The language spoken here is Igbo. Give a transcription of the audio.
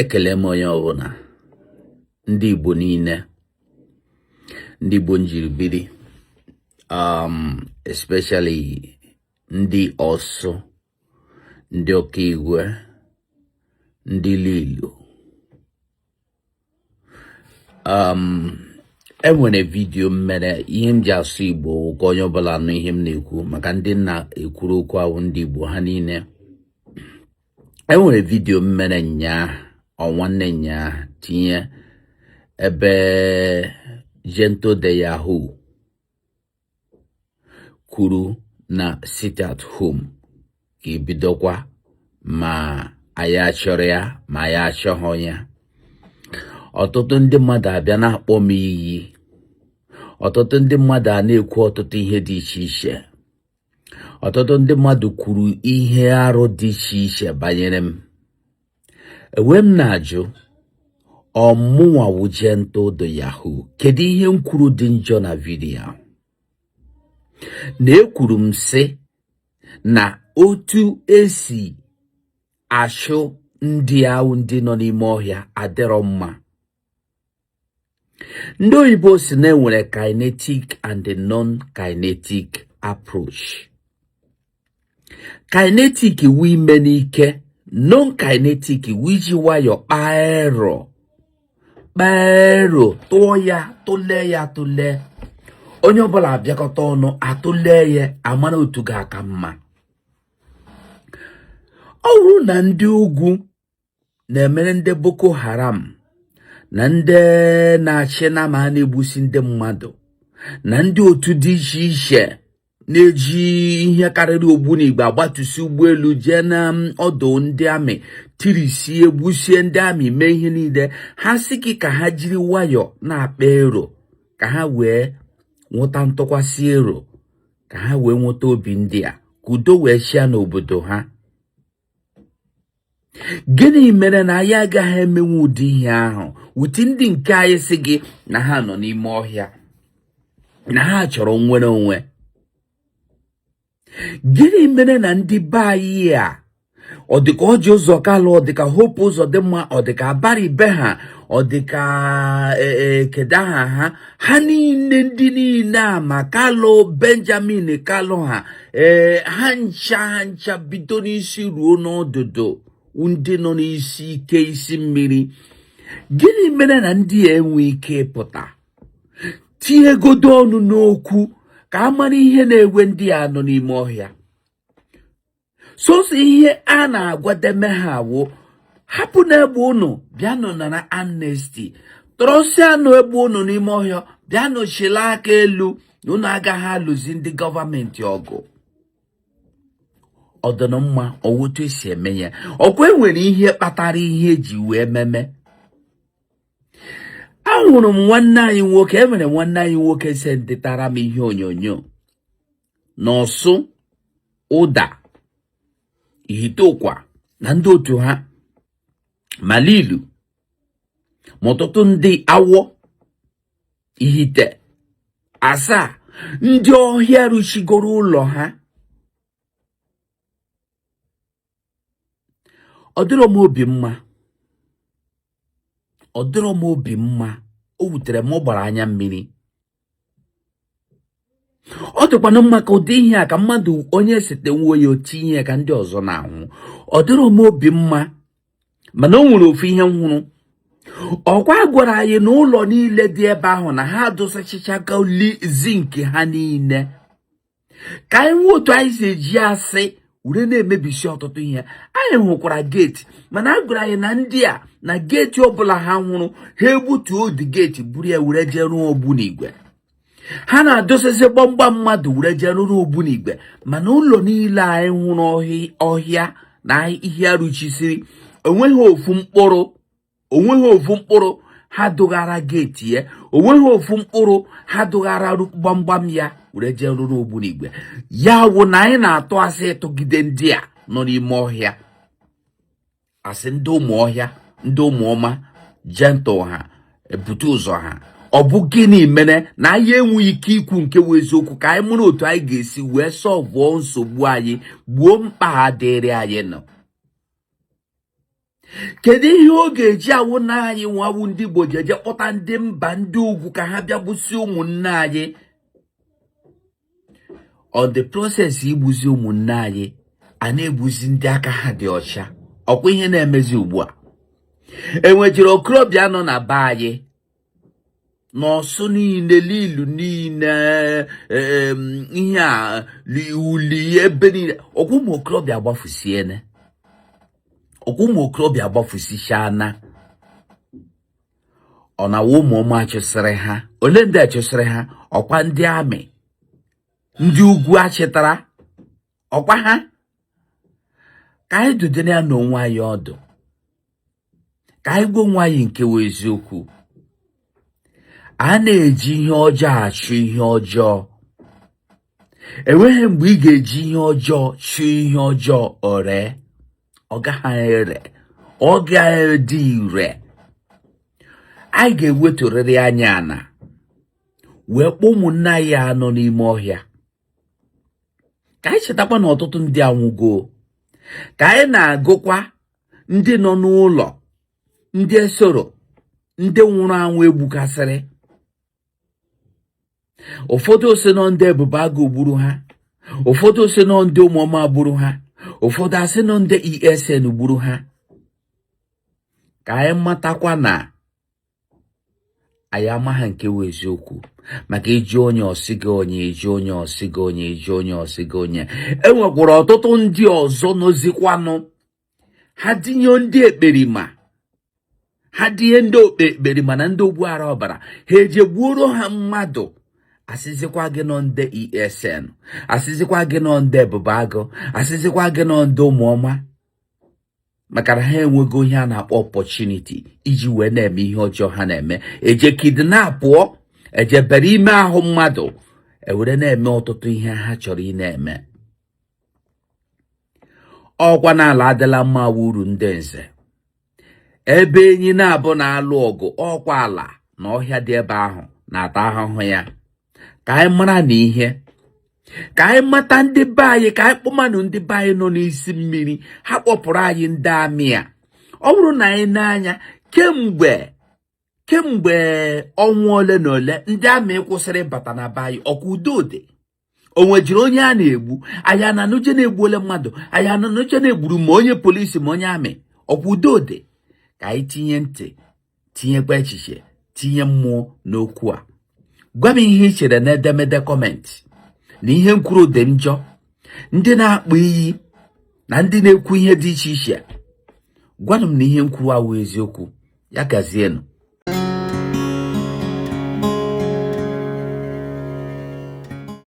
Ekele m onye ọbụla, ndị Igbo niile, ndị Igbo njiri biri, especially ndị Ọsụ, ndị Ọkaigwe, ndị Lilu. Enwere vidiyo m mere. Ihe m ji asụ Igbo ka onye ọbụla nụ ihe m na-ekwu, maka ndị na-ekwuru okwu ahụ, ndị Igbo ha niile. Enwere vidiyo m mere nyaa, nwanne nyaa, tinye ebe Gentle de Yahoo kwuru na sit at home ka ebidokwa, ma anyị achọrọ ya ma anyị achọghị ya. Ọtụtụ ndị mmadụ abịa na-akpọ m iyi, ọtụtụ ndị mmadụ a na-ekwu ọtụtụ ihe dị iche iche, ọtụtụ ndị mmadụ kwuru ihe arụ dị iche iche banyere m. Ewe m na-ajụ, ọ mụnwa wụ Gentle de Yahoo, kedu ihe m kwuru dị njọ na vidiyo ahụ? Na ekwuru m sị na otu esi achụ ndị ahụ, ndị nọ n'ime ọhịa, adịrọ mma. Ndị oyibo si na enwere kinetic and non-kinetic approach. Kinetic wu ime n'ike, non-kinetic wu iji nwayọọ kpaa ero, kpaa ero, tụọ ya, tụlee ya, tụlee, onye ọbụla abịakọta ọnụ atụlee ya, amara otu ga-aka mma. Ọ bụrụ na ndị ugwu na-emere ndị Boko Haram na ndị na-achị na ma na-egbusi ndị mmadụ na ndị otu dị iche iche na-eji ihe karịrị ogbunigwe agbatusi ụgbọelu jee na ọdụ ndị amị, tirisie, gbusie ndị amị, mee ihe niile, ha sị gị ka ha jiri nwayọọ na-akpa ero ka ha wee nweta ntụkwasị ero, ka ha wee nweta obi ndị a, ka udo wee chịa n'obodo ha. Gịnị mere na anyị agaghị emenwu ụdị ihe ahụ wuti ndị nke anyị sị gị na ha nọ n'ime ọhịa, na ha chọrọ nnwere onwe? Gịnị mere na ndị be anyị a, ọ dịka Orji Uzor Kalu, ọ dịka Hope Uzodimma, ọ dịka Abaribe ha, ọ dịka kedu aha ha, ha niile, ndị niile a, ma Kalu, Benjamin Kalu ha, ee, ha ncha, ha ncha, bido n'isi ruo n'ọdụdụ, ndị nọ n'isi ike isi mmiri, gịnị mere na ndị a enwe ike ịpụta tinyegodo ọnụ n'okwu ka a mara ihe na-ewe ndị a nọ n'ime ọhịa? Sọsọ ihe a na-agwademe ha wụ hapụ n'egbe unu, bịanụ nara amnesty, tọrọsị anụ egbe unu n'ime ọhịa, bịanụ chịla aka elu na unu agaghị alụzi ndị gọọmenti ọgụ. Ọdịna mma ọwụtụ esi eme ya. Ọkwa enwere ihe kpatara ihe eji wee meme. Ahụrụ m nwanne anyị nwoke, enwere nwanne anyị nwoke sendịtara m ihe onyonyo n'Ọsụ Ụda Ihiteụkwa na ndị otu ha, Malilu, ma ọtụtụ ndị Awọ Ihite asaa, ndị ọhịa rụchigoro ụlọ ha. Ọ dịrọ m obi mma, ọ dịrọ m obi mma. O wutere m, ọ gbara anya mmiri. Ọ dịkwanụ mma ka ụdị ihe a ka mmadụ onye site nwuo ya otinye ya ka ndị ọzọ na-ahụ. Ọ dịrọ m obi mma, mana o nwere ofu ihe m hụrụ. Ọkwa gwara anyị na ụlọ niile dị ebe ahụ na ha adụsachichago zinc ha niile, ka anyị nwee otu anyị si eji asị were na-emebisi ọtụtụ ihe. Anyị hụkwara gate, mana a gwara anyị na ndị a na gate ọbụla ha hụrụ, ha egbutuo the gate, buru ya were jee rụọ ogbunigwe. Ha na-adosasi gbamgbam mmadụ were jee rụrụ ogbunigwe. Mana ụlọ niile anyị hụrụ ọhịa na ihe arụchisiri, onweghị ofu mkpụrụ, onweghị ofu mkpụrụ ha dụghara gate ya, onweghị ofu mkpụrụ ha dụghara gbamgbam ya were jee rụrụ ogbunigwe. Ya wụ na anyị na-atụ asị ịtụgide ndị a nọ n'ime ọhịa asị, ndị ụmụ ọhịa, ndị ụmụ ọma Gentle ha ebute ụzọ ha. Ọ bụ gịnị mere na anyị enweghị ike ikwu nke wụ eziokwu, ka anyị mụrụ otu anyị ga-esi wee solve nsogbu anyị, gbuo mkpa ha dịrị anyị nọ? Kedu ihe ọ ga-eji awụ na anyị nwawu ndị Igbo ji eje kpọta ndị mba ndị ugwu ka ha bịa gbusi ụmụnne anyị? On the process igbuzi ụmụnne anyị, a na-egbuzi ndị aka ha dị ọcha. Ọkwa ihe na-emezi ugbu a, enwejiri okorobịa nọ na be anyị n'ọsụ niile, Lilu niile, ihe a uli ebe niile. Ọkwa ụmụ okorobịa agbafusiene, ọkwa ụmụ okorobịa agbafusichala. Ọ na-awa ụmụ ọma achụsịrị ha. Ole ndị achụsịrị ha? Ọkwa ndị army ndị ugwu achịtara, ọkwa ha. Ka anyị dudere ya n'onwe anyị ọdụ, ka anyị gwa onwe anyị nke wụ eziokwu. A na-eji ihe ọjọọ achụ ihe ọjọọ. Enweghị mgbe ị ga-eji ihe ọjọọ chụọ ihe ọjọọ ore. Ọ gaghị ere, ọ ga-adị ire. Anyị ga-ewetụrịrị anya ana wee kpọọ ụmụnne anyị anọ n'ime ọhịa, ka anyị chetakwa na ọtụtụ ndị anwụgo. Ka anyị na-agụkwa ndị nọ n'ụlọ, ndị esoro ndị nwụrụ anwụ egbukasịrị. Ụfọdụ ose nọ ndị Ebube Agụ gburu ha, ụfọdụ ose nọ ndị Ụmụọma gburu ha, ụfọdụ asị nọ ndị ESN gburu ha. Ka anyị matakwa na anyị amaghị nke wụ eziokwu, maka iji onye ọsị gị onye, iji onye ọsị gị onye, iji onye ọsị gị onye. E nwekwara ọtụtụ ndị ọzọ nọzikwanụ ha tinye ndị ekperima, ha tinye ndị okpe ekperima na ndị ogbu ara ọbara ha eje gbuoro ha mmadụ. Asịzikwa gị nọ ndị ESN, asịzikwa gị nọ ndị Ebube Agụ, asịzikwa gị nọ ndị Ụmụọma, maka na ha enwego ihe a na-akpọ opportunity iji wee na-eme ihe ọjọọ ha na-eme. Eje kidnapụọ, ejebere ime ahụ mmadụ, ewere na-eme ọtụtụ ihe ha chọrọ ị na-eme. Ọkwa n'ala adịla mma uru ndị nze. Ebe enyi na-abụ na-alụ ọgụ, ọkwa ala na ọhịa dị ebe ahụ na-ata ahụhụ ya. Ka anyị mara na ihe, ka anyị mata ndị be anyị, ka anyị kpọmanụ ndị be anyị nọ n'isi mmiri, ha kpọpụrụ anyị ndị army a. Ọ bụrụ na anyị n'anya, kemgbe ọnwa ole na ole ndị army kwụsịrị ịbata na be anyị, ọkwa udo dị. O nwejiri onye a na-egbu anyị ananuje na-egbuole mmadụ, anyị ananuje na-egburu ma onye polisi ma onye army. Ọkwa udo dị. Ka anyị tinye ntị, tinyekwa echiche, tinye mmụọ n'okwu a. Gwa m ihe ị chere n'edemede comment, na ihe m kwuru dị njọ. Ndị na-akpọ iyi na ndị na-ekwu ihe dị iche iche, gwanụ m na ihe m kwuru awụ eziokwu. Ya gazienụ.